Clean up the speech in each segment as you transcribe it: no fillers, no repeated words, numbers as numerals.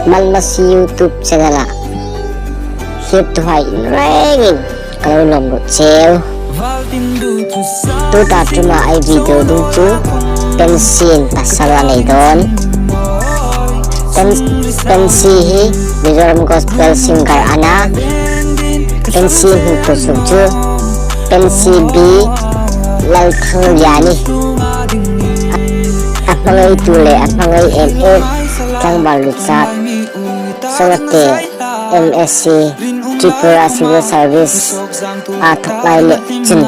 Malmasi YouTube channel ah hlip tuha in rengin ka lo lawm rawh cheu. Tuta tuma ai video ding chu Pensi in pasal a nei dawn. Pensi hi Mizoram Gospel singer ana. Pensi hmu tu suk chu Pensi B Lalthangliani. A hmangaitu leh a hmangai em em tlangval Richard Sawate MSc Tripura Civil Service aa thawk lai leh cun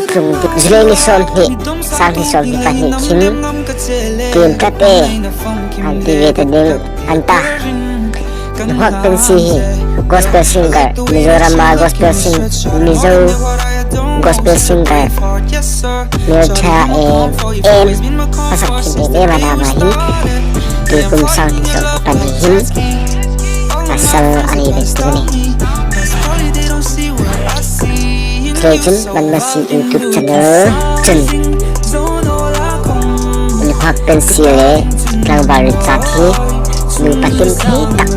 Tlung July ni 20 sang ni 22 khin tim tlat e an ti ve ta ding an ta. Hmuak Pensi hi gospel singer Mizoram ah gospel sing Mizo gospel singer hmeltha em em hmasak thin em em a nama hin tuikum sang ni 22 hin pasal a nei ve tu a ni. Chulai cun Manmasi YouTube channel cun Hmuak Pensi le tlangval Richard hi nupa hlim thei tak,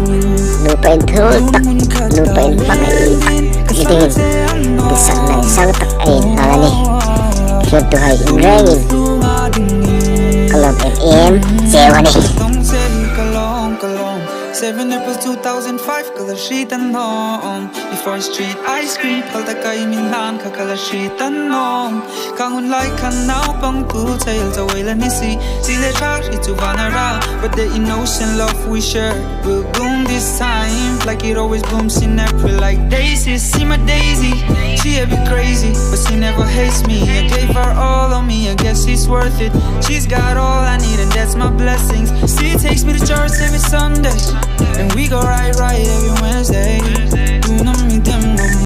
nupa in thul tak, nupa in hmangaih tak ni dingin tisak nai sang tak a in hngal a ni. Thlir duhai in rengin ka lawm em em cheu a ni. Seven April 2005 ka la hri tan awm I First Street ice cream phal ta kai min hlan kha ka la hri tan awm Khang hun lai khan naupang tu chel chawei la ni si Si le tha hri chu van a ra But the innocent love we share will bloom this time Like it always blooms in April like daisies See my daisy, she a bit crazy But she never hates me I gave her all of me, I guess she's worth it She's got all I need and that's my blessings She takes me to church every Sunday And we go